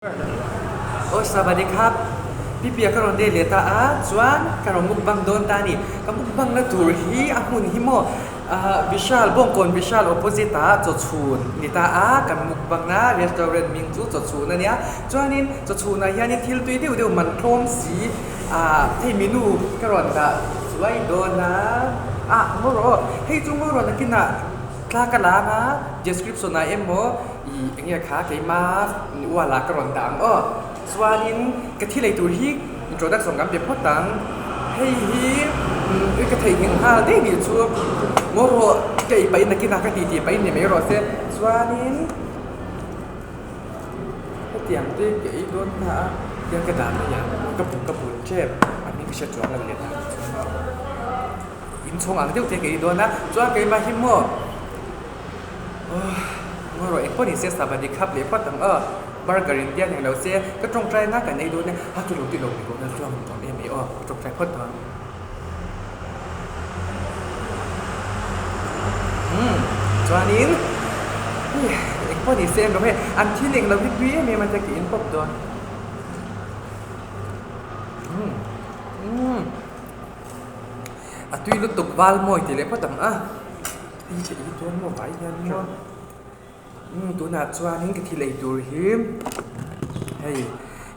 Aw Savadikap, Pipia ka rawn leh leh ta a, chuan ka rawn mukbang dawn ta a ni. Ka mukbang na tur hi a hmun hi maw Vishal, Bawngkawn Vishal opposite ah Chawchhun ni ta a, kan mukbang na restaurant hming chu Chawchhun a nia. Chuanin Chawchhunah hianin thil tui deuh deuh man tlawm si hei menu ka rawn dah zuai dawn a, ah ngaw rawh aw, hei chu ngaw rawh nakinah thla ka lang a, description ah emaw Ih enge kha keima ual ah ka rawn dah ang aw. Chuanin ka thi lei tur hi introduction kan pe phawt ang. Hei hi umm ka theihnghilh nghal daih nih chu ngaw rawh ka ei pahin nakinah ka titi pahin ni mai rawh se. Chuanin hetiang te ka ei dawn ta a, tiang ka dah mai ang ka bun ka bun tep a hming ka hre chuang lo leh dah chuan inchhawng ang deuh te ka ei dawn a, chuan keimah hi maw. Ngaw rawh engpawh ni se sabadi khap leh phawt ang aw burger in biak eng lo se ka tawngtai anga kan ei dawn e a chu lo ti lo mai bawk nan chuan nuam em mai aw ka tawngtai phawt ang umm chuanin engpawh ni se englo hei an thil englo hi tui em em a tia ka in pawp dawn umm umm a tui lutuk val mawi ti leh phawt ang a. Hei che i dawn maw vai hian maw umm tunah chuanin ka thil ei tur hi hei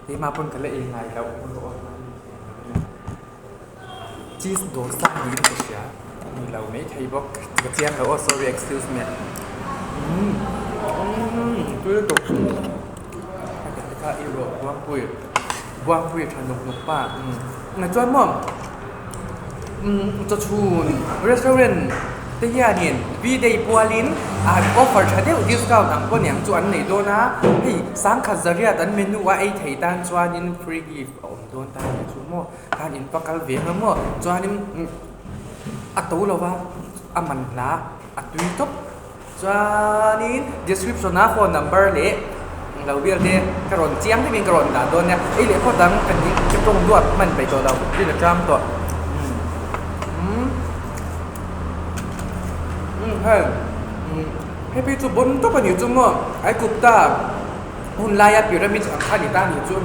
keimah pawn ka la ei ngai loh cheese dosa niin ka hria ni lo maithei bawk ka chiang lo aw sorry excuse me umm tui lutuk hetiang te kha ei rawh buangpui buangpui tha nuk nuk pa umm chuan maw. Chawchhun restaurant te hianin V-day pualin an offer tha deuh discount ang pawh niang chu an nei dawn a, hei sangkhat zariat an menu a ei thei tan chuanin free gift a awm dawn ta nih chu maw khan in va kal ve nga maw chuanin a to lo va a man hla a tui tawp. Chuanin description a phone number leh lo vel te ka rawn chiang deuhin ka rawn dah dawn nia, ei leh phawt ang ka ning ka tawng duat hman peih tawh lo rin a tang tawh umm umm hei umm hei phei chu bon tawp a nih chu maw Aigupta hun laia pyramid ang kha a ni ta a nih chu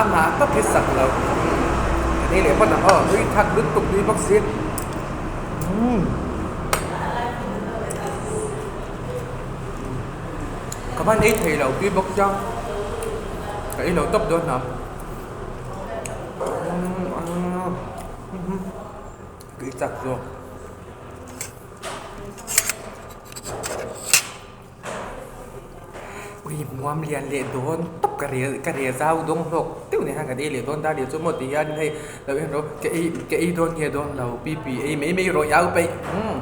amah tawp hi sak loh umm ei leh phawt ang aw nui thak lutuk nui bawk si umm. Ka van ei thei lo tui bawk sia ka ei lo tawp dawn hna tui chak zawk. Ui muam lian leh dawn tawp ka rel ka rel zau dawng hlawk deuh nen khan kan ei leh dawn ta nia chu maw ti hian hei lo en rawh ka ei ka ei dawn nge dawn lo pi pi ei mai mai rawh i au peih umm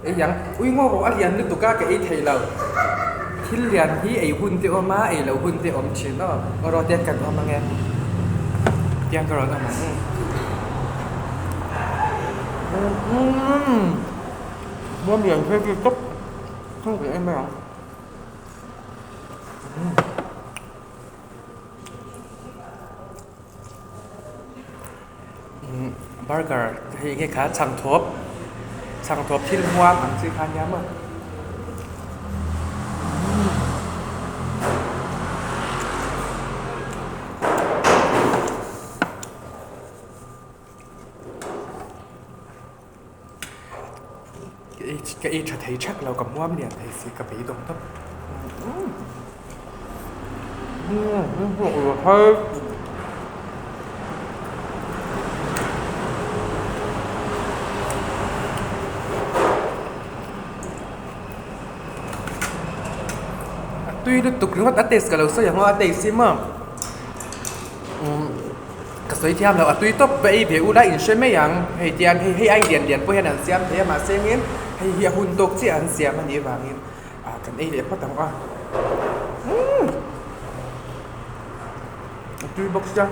ei ang ui ngaw rawh a lian lutuk a ka ei thei lo thil lian hi ei hun te awm a ei loh hun te awm thin aw ngaw rawh tiang kan awm ang e tiang ka rawn awm ang umm muam lian phei chu tawp. Thung ve em mai ang. Burger hei nge kha chhangthawp chhangthawp thil huam ang chi kha nia maw. Ka ei tha thei thak lo ka hmuam lian thei si ka beidawng tawp. A tui lutuk ringawt a taste ka lo sawi ang aw a taste hi maw. Ka sawi thiam loh a tui tawp va ei ve ula in hre mai ang hei tiang hei hei ai lian lian pawh hian an siam thei a mahse engin hei hi a hun tawk chiah an siam a nih avangin ah kan ei leh phawt ang a umm a tui bawk sia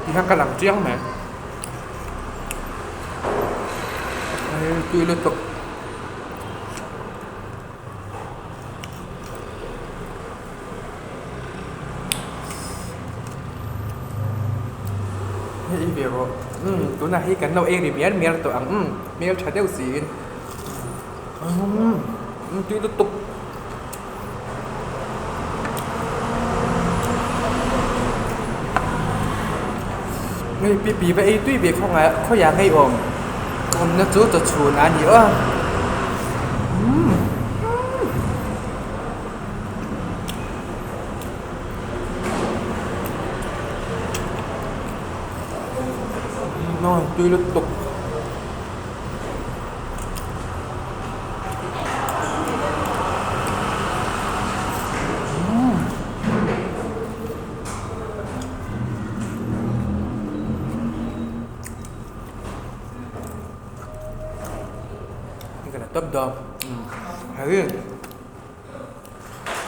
ti hian ka lang chiang mai tui lutuk. Hei ve rawh umm tunah hi kan lo ei ri miar miar tawh ang umm hmel tha deuh siin. Umm tui lutuk. Hei pipi va ei tui ve khawngaih khawiah ngei awm awmna chu chaw chhun a ni aw. Umm. Tui lutuk. Tawp dawn hei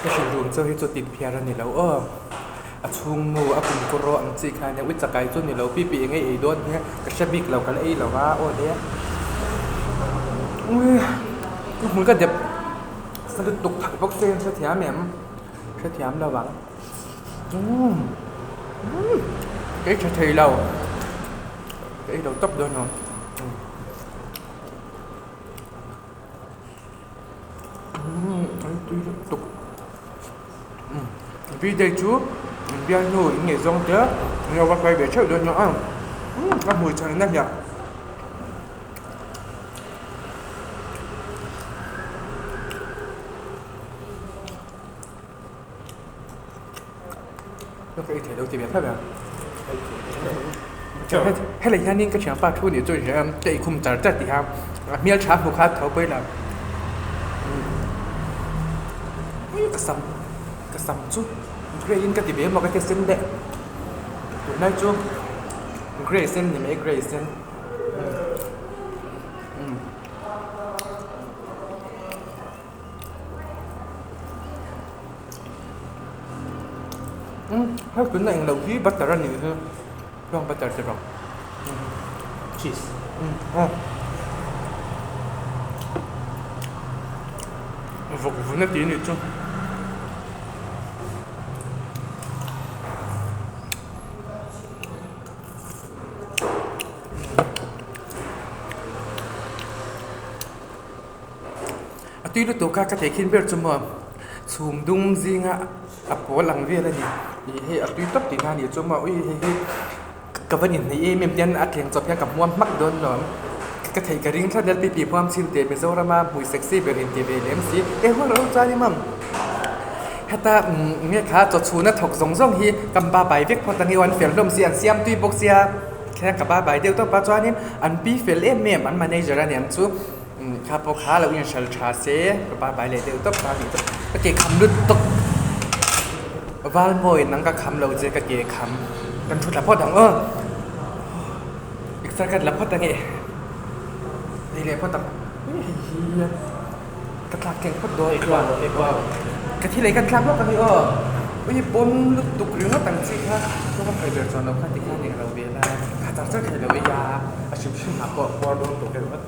ka hrilh rum chu hi chu tih phiar a ni lo aw a chhung nu a kum kawr rawh ang chi kha nia ui chakai chu ni lo pi pi eng ei ei dawn hian ka hre bik lo ka la ei lo a aw le ui ka hmui ka dep sa lutuk thak bawk se hrethiam em hrethiam lo ang umm ka ei tha thei lo ka ei lo tawp dawn lo. Umm tui lutuk umm video chu bialnu in ngaih zawng te an lo va hruai ve theuh dawn a umm ka hmui chhan na hliah. Ka ei thei lo ti ve thlap em helai hianin ka thianpa thu nih chu ka ei khum char char tih a a hmel tha hmu kha tho pawhin a ka sam ka sam chu grey in ka ti ve maw ka ti sen deuh tunlai chu grey sen ni mai grey sen. Hei tuna englo hi butter a nih hi chuan butter chi rawng cheese vawk vun a tih a nih chu. A tui lutuk a ka tehkhin ber chu maw chhum dum zinga a pawl ang vel a ni ih hei a tui tawp tihna a nih chu maw ui hei hi ka va inhneih em em hian a thleng chawp hian ka hmuam hmak dawn lo ang ka theih ka ring tlat L P P hmuam chhin teh Mizorama hmui sexy ber in ti ve lem si e huat ro chuan i mam heta umm nge kha chaw chhuna thawk zawng zawng hi ka ba bai vek phawt ang i aw an fel hlawm si an siam tui bawk sia khian ka ba bai deuh tawp a chuanin an pi fel em em an manager a niang chu. Kha pawh kha lo inhral tha se ka ba bai leh deuh tawp ta nih chu ka ke kham lut tawp Valmawi nang ka kham lo che ka ke kham kan thu thla phawt ang aw exer ka la phawt ange ei leh phawt ang hei hi ka tlak keng phawt dawn ka thil ei kan tlak lawk ani aw ui bawm lutuk ringawt ang chi kha ka phei ber chuan lo kha tikhan eng lo ve la kha char char thei lo ei a a hrim hrim ah pawh puar dawn tawh ringawt.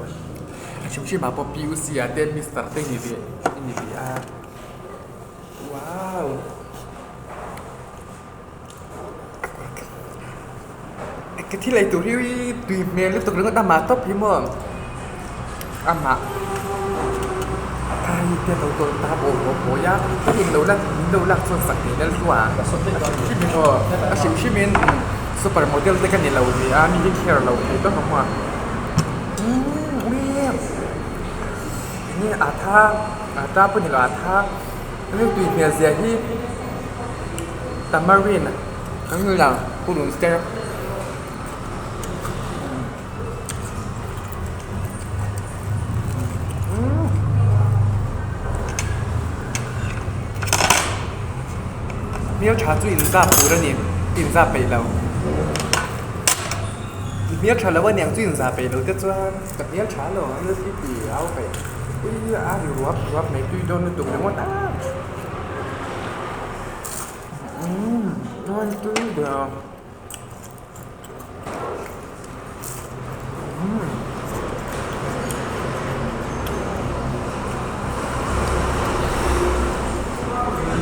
A hrim hrim ah pawh PUC ah te mister te ni ve i ni ve a wow ka thil ei tur hi tui hmel lutuk ringawt amah tawp hi maw amah ai te lo tawn ta bawh bawh bawi a ka in lo la min lo lak chuan sak ngei lal hluah a hrim hrim in aw a hrim hrim in super model te ka ni lo ve a mi hi care lo thei tawp ang maw. Enge atha atha pawh ni lo atha hemi tui hmel zia hi tamarind an ni lo purun sen hmeltha chu inzap tur a ni inzap peih lo. Hmel tha lo a niang chu inzah peih lo te chuan ka hmel tha lo ang nasa i ti au peih ui a ri ruap ruap mai tui dawn lutuk ringawt a umm chuan tui ber umm.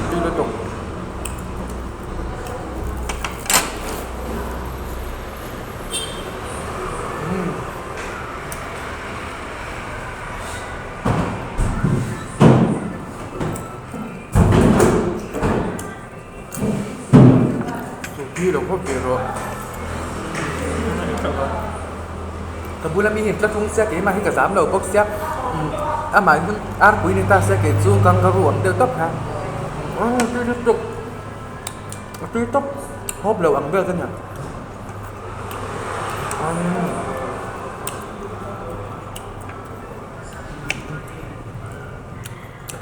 Tui lutuk. Tui lo khawp ve rawh. Ka bula mi hi tla tung sia keimah hi ka zam lo bawk sia amah hi arpui ni ta sia kei chu kangaroo ang deuh tawp kha tui lutuk a tui tawp hawp lo ang vel ka nia.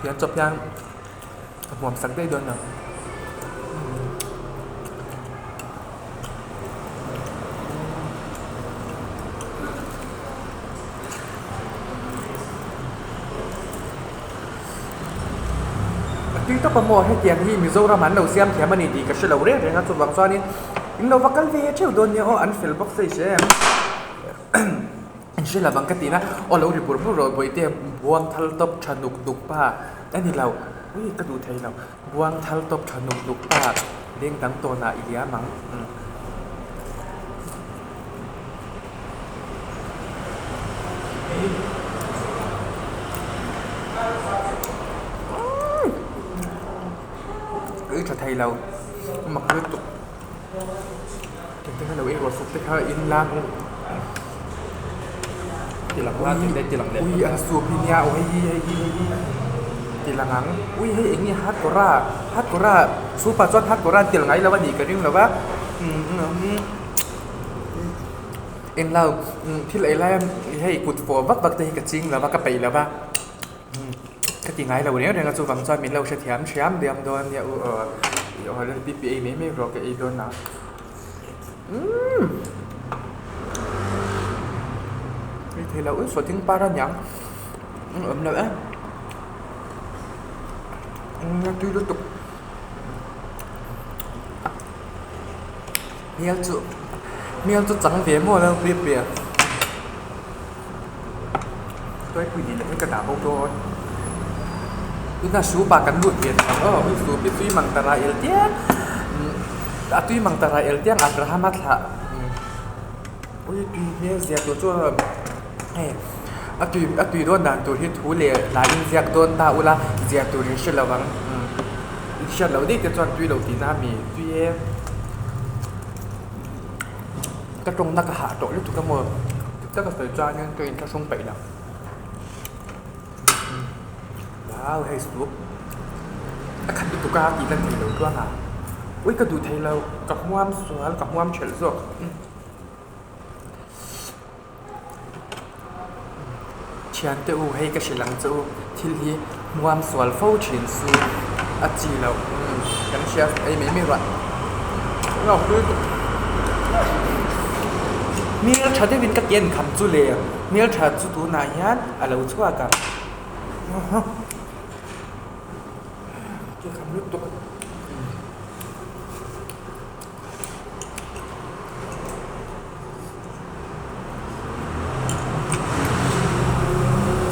Tiang chawp hian ka hmuam sak daih dawn lo. A tui tawp a maw hetiang hi Mizoram an lo siam thiam a ni tih ka hre lo reng reng a chuvang chuanin in lo va kal ve theuh dawn nia aw an fel bawk se i hre em. In hre lo ang ka tihna aw lo ri bur bur rawh bawihte buang thal tawp tha nuk nuk pa a ni lo ui ka duh thei lo buang thal tawp tha nuk nuk pa leng dang tawnah i liam ang umm. Ui tha thei lo mak lutuk. Engte kha lo ei ruah suk te kha in la Ti lang la ti leh ti lang leh Ui an sup hi nia aw hei hi hei hi hei hi ti lang ang ui hei eng nge hatkawra hatkawra sup ah chuan hatkawra an tel ngai lo a nih ka ring lo va eng lo thil ei lai a hei kut fawh vak vak te hi ka ching lo va ka peih lo va. Ka ti ngai lo reng reng a chuvang chuan min lo hrethiam hriam diam dawn nia u aw i aw lalpi pi ei mai mai rawh ka ei dawn a umm ei thei lo ui sawhthing par a niang awm lo e umm a tui lutuk hmel chu hmel chu chang ve maw lalpi pi a. Tuaipui nih leh hi ka dah bo dawn. Tuna sup ah kan lut ve thei ang aw. Hei sup hi tui mang ta ra el tiang a tui mang ta ra el tiang Abraham a thlah ui tui hmel zia tur chu hei a tui a tui dawn dan tur hi thu leh hlai in ziak dawn ta ula zia tur in hre lo ang in hriat loh daih te chuan tui lo tihna a mi tui e. Ka tawngna ka hah tawh lutuk a maw dik taka sawi chuanin ka inthlahrung peih lo wow hei soup a khat lutuk a tih lan thei lo tluang a ui ka duh thei lo ka hmuam sual ka hmuam thelh zawk thiante u hei ka hrilh ang che u thil hi hmuam sual fo thin su a chi loh kan hria ei mai mai ruah hmel tha deuhin ka ken kham chu le hmel tha chu tunah hian a lo chhuak ang ke kham lutuk.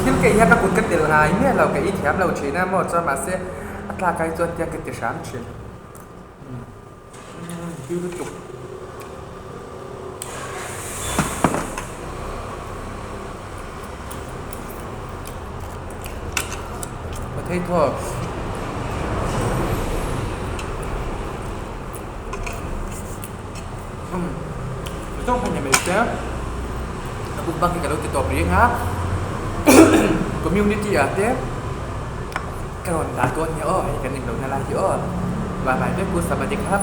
Thil kei hian ka kut ka tel ngai miah lo ka ei thiam lo thin a maw chuan mahse a tlak ai chuan tiang ka ti hram thin tui lutuk. Potato. Zawng kha ni mai se a book bang hi ka lo ti tawp reng a community ah te ka rawn dah dawn nia aw hei kan inlo na lai hi aw bye bye vek u sabadik hap.